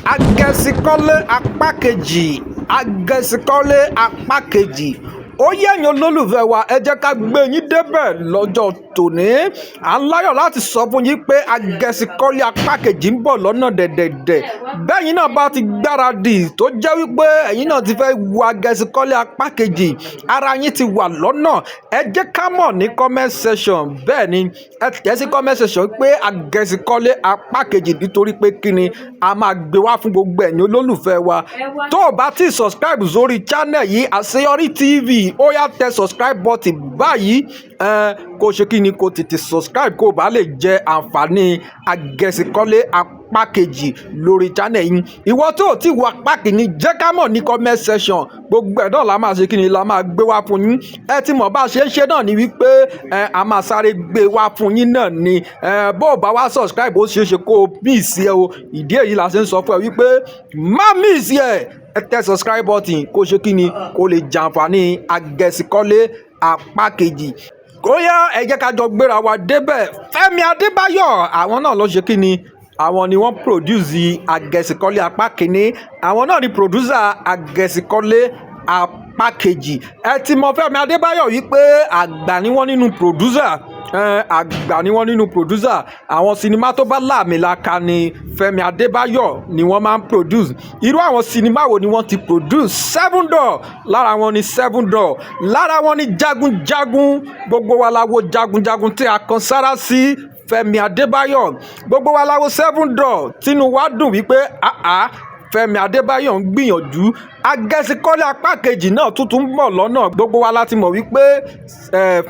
Agẹṣinkólé apá kejì, Agẹṣinkólé apá kejì. Ó yá, ẹ̀yin olólùfẹ́ wa, ẹ jẹ́ ká gbé yín débẹ̀ lọ́jọ́ tòní. À ń láyọ̀ láti sọ fún yín pé Agẹṣinkólé apá kejì ń bọ̀ lọ́nà dẹ̀dẹ̀dẹ̀. Bẹ́yìn náà bá ti gbáradì, tó jẹ́ wípé ẹ̀yin náà ti fẹ́ wo Agẹṣinkólé apá kejì, ara yín ti wà lọ́nà, ẹ jẹ́ ká mọ̀ ní comment section. Bẹ́ẹ̀ ni, ẹ tẹ̀ sí comment section pé Agẹṣinkólé apá kejì, nítorí pé kí ni, a máa gbé wá fún gbogbo ẹ̀yin olólùfẹ́ wa. Tó o bá ti subscribe sórí channel yìí, Àṣeyọrí TV, ó yá, tẹ subscribe button báyìí. Kó ṣe kí ni, kó tètè subscribe kó o bá lè jẹ àǹfààní Agẹṣinkólé apá kejì lórí channel yìí. Ìwọ tó o ti wo apá kìíní, jẹ́ ká mọ̀ ní comment section. Gbogbo ẹ̀ náà la máa ṣe kí ni, la máa gbé wá fún yín. Ẹ ti mọ̀ bá a ṣe ń ṣe náà ni wípé a máa sáré gbé wá fún yín náà ni. Bó o bá wá subscribe, ó ṣeé ṣe kó o miss ẹ o. Ìdí èyí la ṣe ń sọ fún ẹ wípé má miss ẹ. Ẹ tẹ subscribe button, kó ṣe kí ni, kó lè jàǹfààní Agẹṣinkólé apá kejì. Ó yá, ẹ jẹ́ ká jọ gbéra wa débẹ̀. Fẹ́mi Adébáyọ̀, àwọn náà ló ṣe kí ni, àwọn ni wọ́n produce Agẹṣinkólé apá kìíní, àwọn náà ni producer Agẹṣinkólé apá kejì. Ẹ ti mọ Fẹ́mi Adébáyọ̀ wípé àgbà ni wọ́n nínú producer, àgbà ni wọ́n nínú producer. Àwọn sinimá tó bá láàmìlaka ni Fẹ́mi Adébáyọ̀ ni wọ́n máa ń produce. Irú àwọn sinimá wo ni wọ́n ti produce? Seven Door, lára wọn ni Seven Door, lára wọn ni Jagunjagun. Gbogbo wa la wo Jagunjagun tí a kan sára sí Fẹ́mi Adébáyọ̀. Gbogbo wa la wo Seven Door, tínú wa dùn wípé àá, Fẹ́mi Adébáyọ̀ ń gbìyànjú. Agẹṣinkólé apá kejì náà tuntun ń bọ̀ lọ́nà. Gbogbo wa láti mọ̀ wípé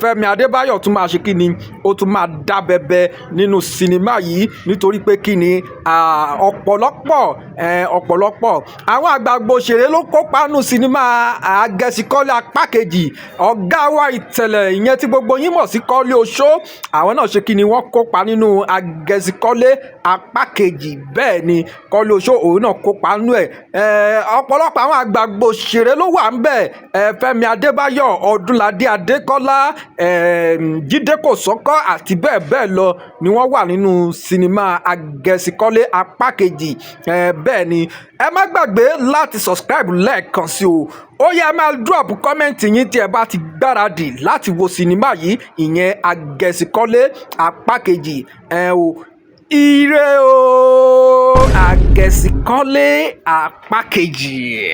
Fẹ́mi Adébáyọ̀ tún máa ṣe kí ni, ó tún máa dá bẹbẹ nínú sinimá yìí, nítorí pé kí ni, ọ̀pọ̀lọpọ̀ àwọn àgbààgbà òṣèré ló kópa nínú sinimá Agẹṣinkólé apá kejì. Ọ̀gá wa Ìtẹ̀lẹ̀, ìyẹn tí gbogbo yín mọ̀ sí Kọ́lé Oṣó, àwọn náà ṣe kí ni, wọ́n kópa nínú Agẹṣinkólé apá kejì. Bẹ́ẹ̀ ni, Kọ́lé Oṣó, òun náà kópa nínú ẹ̀. Ọ̀pọ̀lọpọ̀ àwọn àgbààgbà òṣèré ló wà ńbẹ̀. Fẹ́mi Adébáyọ̀, Ọdúnládé Adékọ́lá, Jídé Kòsọ́kọ́ àti bẹ́ẹ̀ bẹ́ẹ̀ lọ ni wọ́n wà nínú sinimá Agẹṣinkólé apá kejì. Bẹ́ẹ̀ ni, ẹ má gbàgbé láti subscribe lẹ́ẹ̀kan sí o. Ó yá, máa drop comment yín tí ẹ bá ti gbáradì láti wo sinimá yìí, ìyẹn Agẹṣinkólé apá kejì. Ẹ o, ire o, Agẹṣinkólé apá kejì.